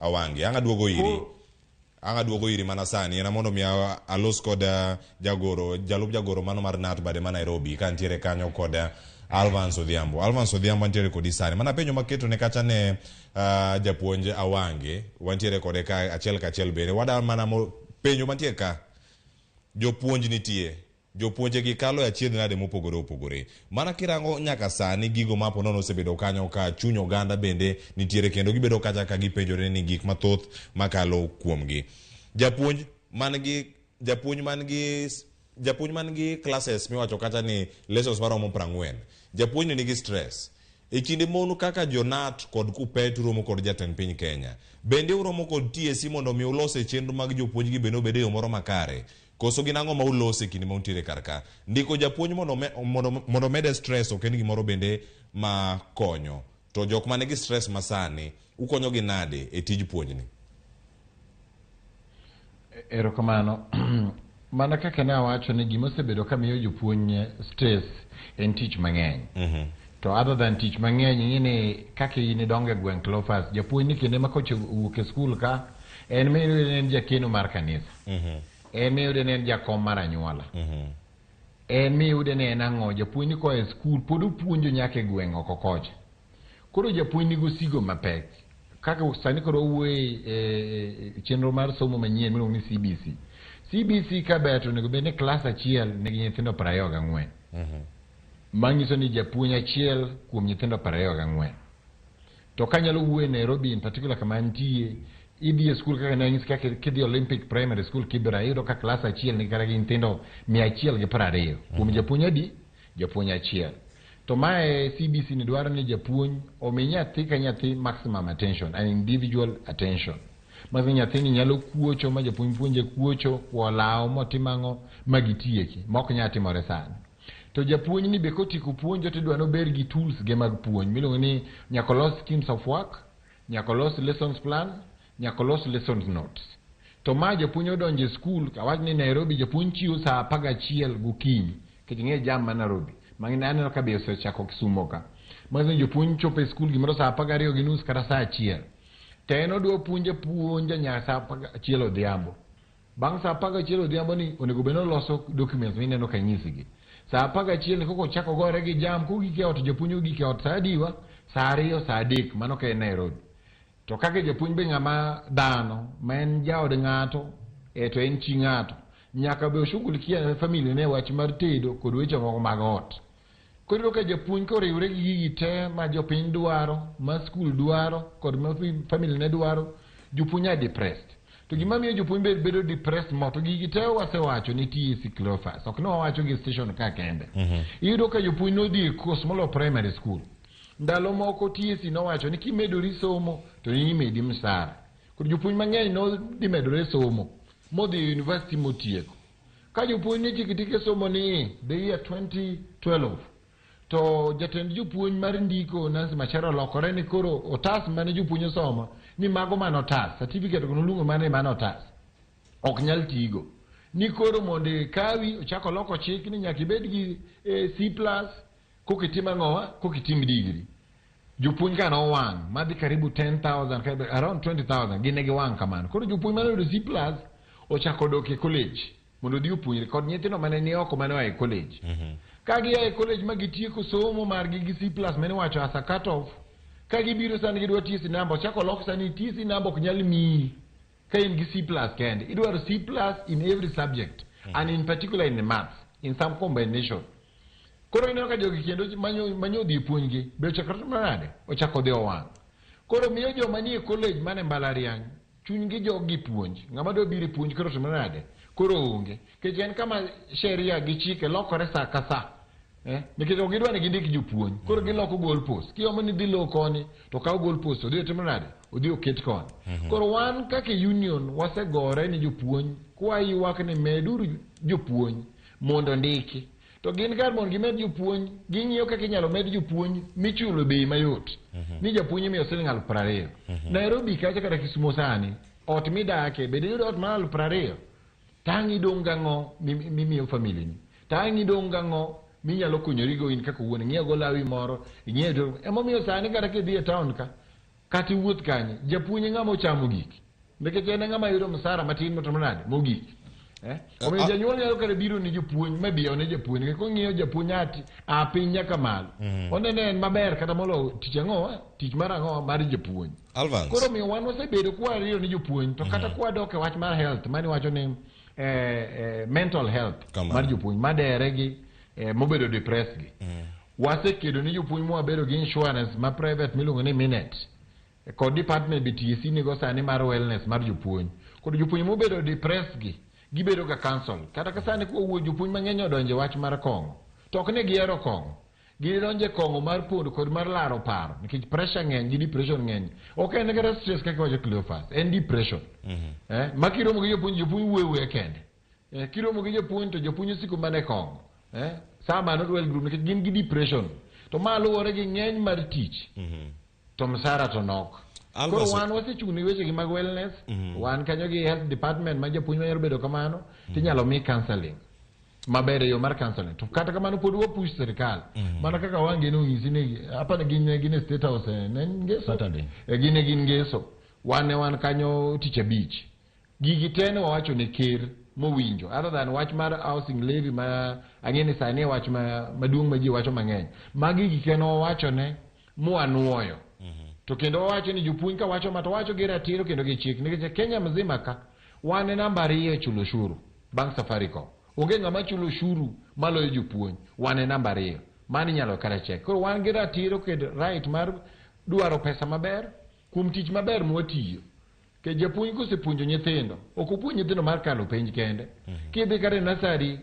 Awangi, ang' aduogo iri. Ang' aduogo iri mana sani en mondo mi alos kod jagoro, jalup jagoro mano mar KNUT bade ma Nairobi ka ntiere kanyo kod Alvance Odhiambo. Alvance Odhiambo antiere kodi sani. Mana penjo maketo ne kacha ne japuonj Awange, wantiere kode ka achiel kachiel bende. Wada mana mo, penjo mantie ka, jopuonj nitie, jopuonje gi kalo e achiedh nade mopogore opogore. Mana kirango nyaka sani gigo ma po nono osebedo kanyo ka chuny oganda bende nitiere kendo gibedo kacha ka gipenjore ni gik mathoth makalo kuomgi. Japuonj man gi japuonj man gi japuonj man gi classes miwacho kacha ni lessons maromo 40. Japuonj ni nigi stress. E kinde mon kaka jo-KNUT kod KUPPET uromo kod jatend piny Kenya. Bende uromo kod TSC mondo mi ulos e chenro mag jopuonj gi bende obed e yo moro makare. Koso gin ang'o ma ulose e kinde ma untiere kar ka? Ndiko japuonj mondo mondo mede stress ok en gimoro bende ma konyo. To jok ma nigi stress masani, ukonyo gi nade e tij puonjni? Erokamano. Mana kaka ne awacho ni gima osebedo ka miyo jopuonj stress en tich mang'eny. To other than tich mang'eny, ing'e ni kaka in idongo e gweng' Cleophas, japuonj ni kinde ma kocha owuok e skul ka, en miyude ni en jakeno mar kanisa. En miyude ni en jakom mar anyuola. En miyude ni en ang'o, japuonj ni koa e skul pod opuonjo nyaka e gweng' oko kocha. Koro japuonj nigi osigo mapek. Kaka sani koro wawuoye e chenro mar somo manyien miluongo ni CBC. CBC ka ber to onego bed ni klas achiel nigi nyithindo 24. Manyiso ni japuonj achiel kuom nyithindo 24. To kanyalo wuoyo e Nairobi in particular kama antie, idhi e skul kaka ne anyisi kaka kidhi Olympic Primary School Kibera, iyudo ka klas achiel nigi kata gi nyithindo 120. Kuom japuonj adi? Japuonj achiel. To mae CBC ni dwaro ni japuonj omi nyathi ka nyathi maximum attention, an individual attention. Manyiso ni nyathini nyalo kuocho ma japuonj puonje kuocho, olawo motim ang'o ma gitieki, ma ok nyal timore sani. To japuonj ni be kotieko puonjo to idwa ni obed gi tools ge mag puonj miluongo ni nyaka olos schemes of work, nyaka olos lessons plan, nyaka olos lessons notes. To ma japuonj odonjo e skul, awach ni Nairobi japuonj chiwo saa 11 gokinyi, nikech ing'e jam ma Nairobi. Mang'eny aneno ka be osechako Kisumo ka. Manyiso ni jopuonj chopo e skul gimoro saa 12:30 kata saa 1. To en odwa puonjo apuonja nyaka saa 11 odhiambo. Bang' saa 11 odhiambo ni onego bed ni oloso documents mineno ka anyisi gi. Saa 11 ni koko ochako gore gi jam, kogik e ot japuonj ogik e ot saa adiwa? Saa 2, saa 3, mano ka en Nairobi. To kaka japuonj be ng'ama dhano, ma en jaod ng'ato, e to en chi ng'ato, nyaka be oshughulikia family ne wach mar tedo kod weche moko mag ot. Koro iyudo ka japuonj koriwre gi gigi te ma jopiny dwaro, ma skul dwaro, kod ma family ne dwaro, jopuonj are depressed. To gima miyo jopuonj bedo depressed mo, to gigi te wasewacho ni TSC Cleophas, ok ne wawacho gi station ka kende. Iyudo ka jopuonj nodhi e course molo primary school. Ndalo moko TSC nowacho ni kimedori somo to imedi msara. Koro jopuonj mang'eny nodhi medore somo, modhi e university motieko. Ka jopuonj ne tieko tieko somo ni the year 2012, to jatend jopuonj mar ndiko Nancy Macharia olokore ni koro otas mane jopuonj osomo ni mago mane otas, certificate go noluongo mane mane otas, ok nyal tigo. Ni koro mondo ikawi, ochako oloko chik ni nyaka ibed gi C plus, koka itim ang'owa, koka itim degree. Jopuonj ka nowang' madhi karibu 10,000, karibu around 20,000, gin ne giwang' kamano. Koro jopuonj mane oyudo C plus ochako dok e college mondo odhi opuonjre kod nyithindo mane ni oko mane oa e college. Ka gia e college ma gitieko somo margi gi C plus mane iwacho as a cut off, ka gibiro sani gidwa TSC number, ochako olok sani TSC number ok nyal miyi ka in gi C plus kende. Idwaro C plus in every subject and in particular in maths, in some combination. Koro ineno ka jogi kendo manyo odhi e puonjgi, be ochako timo nade? Ochako dhi owang'. Koro miyo joma nie college mane mbalariany, chunygi jog gi puonj. Ng'ama dwa biro e puonj koro timo nade? Koro onge. Nikech en kama sheria gi chike lokore sa ka sa. Nikech ok gidwa ni gindik jopuonj. Koro giloko goal post. Kiomo ni dhi lo koni, to kaw goal post, odhi otim nade? Odhi oket koni. Koro wan kaka union wasegore ni jopuonj, kwaywak ni meduru jopuonj mondo ondiki. To gin kar mondo gimed jopuonj, ging'iyo kaka inyalo med jopuonj michulo bei mayot. Ni japuonj imiyo siling 20,000. Nairobi kacha kata Kisumo sani, ot midake, bende iyudo ot mar 20,000? Tang' idong' gang'o mimiyo family ni? Tang' idong' gang'o minyalo konyorigo in kaka wuon? Ing'iewo go lawi moro, ing'iewo. Emomiyo sani kata kidhi e town ka, Kata iwuoth kanye, japuonj e ng'ama ochamo gik. Nikech en e ng'ama yudo msara matin motimo nade? Mogik. Eh? Omiyo janyuol nyalo kata biro ni jopuonj ma bi one japuonj nikech kong'iyo japuonj a piny nyaka malo. Onene en maber kata molo tich ang'o? Tich mar ang'o? Mar japuonj. Alvance. Koro omiyo wan wasebedo kwariyo ni jopuonj to kata kwadok e wach mar health mani wacho ni mental health Kamano. mar jopuonj madere gi mobedo depressed gi. Wasekedo ni jopuonj mwabedo gi insurance ma private miluongo ni Minet kod department be TSC nigo sani mar wellness mar jopuonj. Kod jopuonj mobedo depressed gi gibedo ga counsel. Kata ka sani kwawuoyo jopuonj mang'eny odonjo e wach mar kong'o. To ok ni gihero kong'o. Gidonjo e kong'o mar pondo kod mar laro paro nikech pressure ng'eny gi depression ng'eny. Ok en kata stress kaka iwacho Cleophas, en depression. Ma kiromo gi jopuonj, jopuonj wuoyo wuoya kende. Kiromo gi jopuonj to jopuonj osiko mana e kong'o. Some are not well groomed nikech gin gi depression. To ma luwore gi ng'eny mar tich. To msara to nok. Alvas- Koro wan wasechung' ne wechegi mag wellness, wan kanyo gi health department ma japuonj manyalo bedo kamano, tinyalo mi counseling maber e yo mar counseling. To kata kamano pod wapush sirikal. Mana kaka wange nonyisi ni hapa ne gin e State House ne ngeso. Saturday. Gin ne gin ngeso. Wan ne wan kanyo tich abich. Gigi te ne wawacho ne ker mowinjo. Other than wach mar housing levy ma ang'e ni sani e wach maduong' ma ji wacho mang'eny. Magi gik ne wawacho ne mwanuoyo. To kendo wawacho ni jopuonj ka wacho ma to wacho gi ratiro kendo gi chik. Nikech Kenya mzima ka wan e namba 2 e chulo ushuru bang' Safaricom. Onge ng'ama chulo ushuru maloyo jopuonj. Wan e namba 2. Mano inyalo kata check. Koro wan gi ratiro kendo right mar dwaro pesa maber kuom tich maber mwatiyo. Ke japuonj kosepuonjo nyithindo, ok opuonj nyithindo mar kalo penj kende. Kidhi kata e nursery,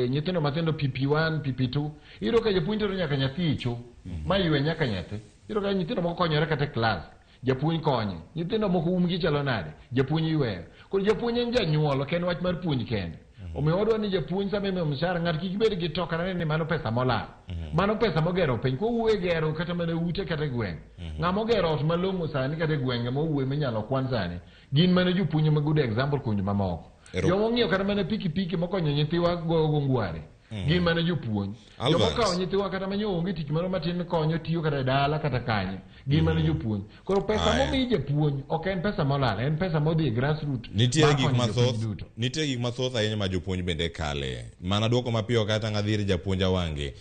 nyithindo matindo PP1, PP2, iyudo ka japuonj tero nyaka nyathi e cho, ma ywe nyaka nyathi. Iyudo ka nyithindo moko konyore kata e klas, japuonj konye. Nyithindo moko umgi chalo nade, japuonj yweyo. Koro japuonj en janyuol, ok en wach mar puonj kende. Omiyo wadwa ni japuonj sama imiyo mshahara, ng'ato kik bed gi to kata ni mano pesa molal. Mano pesa mogero piny. Kowuoyo e gero kata mana ute kata e gweng'. Ng'ama ogero ot malong'o sani kata e gwenge mowuoyo minyalo kwan sani, gin mana jopuonj ma good example kuom jomamoko. Joma ong'iewo kata mana pikipiki mokonyo nyithiwa goyo go ngware, gin mana jopuonj. Joma okawo nyithiwa kata manyo onge tich moro matin konyo tiyo kata e dala kata kanye, gin mana jopuonj. Koro pesa momi japuonj ok en pesa molal, en pesa modhi e grassroots. Nitiere gik mathoth, nitie gik mathoth ahinya ma jopuonj bende kale. Mana duoko mapiyo kata ng'adhi ir japuonj Awange.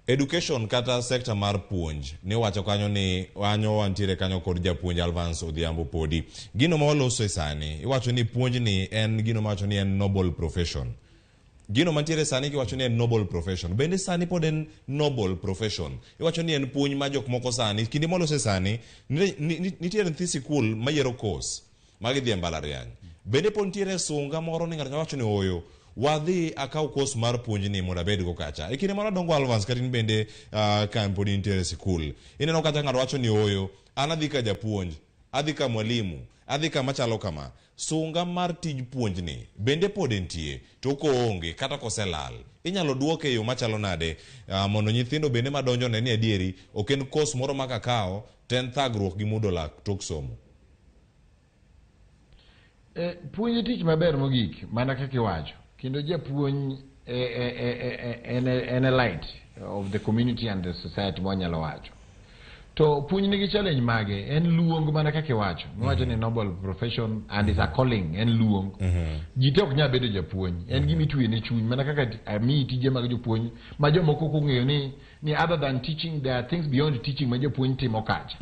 Education kata sector mar puonj ni wacho kanyo ni wanyo wantiere kanyo kod japuonj Alvance Odhiambo podi. Gino ma waloso e sani, iwacho ni puonj ni en gino ma wacho ni en noble profession. Gino mantiere sani kiwacho ni en noble profession. Bende sani pod en noble profession. Iwacho ni en puonj ma jok moko sani, kinde mwalose sani, nitiere nyithi sikul mayiero course ma gidhi e mbalariany. Bende pod nitiere sunga moro ni ng'ato nyalo wacho ni ooyo, wadhi akaw course mar puonj ni mondo abed go kacha. E kinde moro adongo Alvance kata in bende ka pod intiere e sikul. Ineno kacha ng'ato wacho ni ooyo, an adhi ka japuonj, adhi ka mwalimu, adhi kama chalo kama. Sunga mar tij puonj ni bende pod entie, to koonge kata koselal, inyalo duoke e yo machalo nade mondo nyithindo bende madonjo ne ni adieri ok en course moro ma kakawo to en thagruok gi mudo lak tok somo. Puonj tich maber mogik mana kaka iwacho, kendo japuonj en a light of the community and the society mwanyalo wacho. To puonj nigi challenge mage, en luong mana kaka iwacho. Miwacho ni noble profession and is a calling, en luong. Ji te ok nyal bedo japuonj, en gima itweyo ne chuny mana kaka amiyi tije mag jopuonj ma jomoko ok ong'eyo ni other than teaching there are things beyond teaching ma japuonj timo kacha.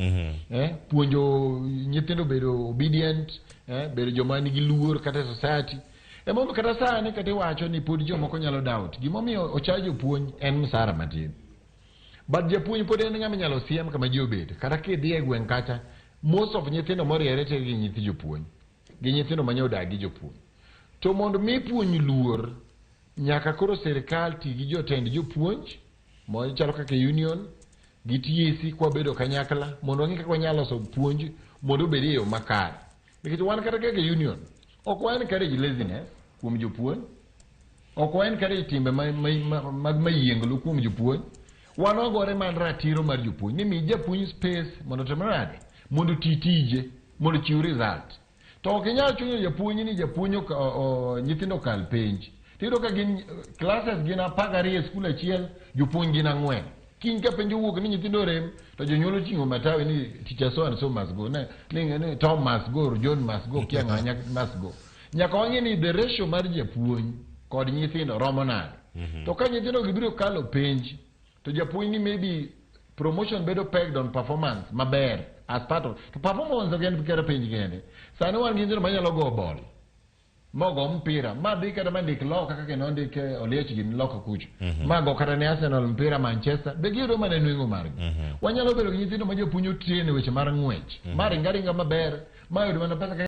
Puonjo nyithindo bedo obedient, bedo joma nigi luor kata e society. Emomiyo kata sani kata iwacho ni pod jomoko nyalo doubt. Gimomiyo ocha jopuonj en msara matin. But japuonj pod en ng'ama inyalo siem kama ji obet. Kata kidhi e gweng' kacha, most of nyithindo moriere te gi nyithi jopuonj. Gi nyithindo manye odak gi jopuonj. To mondo mi puonj luor, nyaka koro sirikal ti gi jotend jopuonj, machalo kaka union, gi TSC kwabedo kanyakla, mondo wang'e kaka wanyalo loso puonj mondo obed e yo makare. Nikech wan kata kaka union, ok wa encourage laziness kuom jopuonj, ok wa encourage timbe mag mayienglo kuom jopuonj. Wan wagore man ratiro mar jopuonj, ni mi japuonj space mondo otim nade, mondo oti tije, mondo ochiw result. To ok inyal chuno japuonj ni japuonj nyithindo okal penj. Tiyudo ka gin classes gin 12 e skul achiel, jopuonj gin 4. Kiny ka penj owuok ni nyithindo orem to jonyuol oting'o matawi ni teacher so and so must go, ni Tom must go or John must go, kia ng'a must go. Nyaka wang'e ni the ratio mar japuonj kod nyithindo romo nade. To ka nyithindo gi biro kalo penj to japuonj ni maybe promotion bedo pegged on performance maber as part of to performance ok en kata penj kende. Sani wan gi nyithindo manyalo go ball mogo mpira ma dhi kata mandik loka kaka nondik Oliech gini loka kucho ma go kata ne Arsenal mpira Manchester be giyudo mana nweng'o margi. Wanyalo bedo gi nyithindo ma jopuonj otrain e weche mar ng'wech ma ringa ringa maber ma yud mana pesa.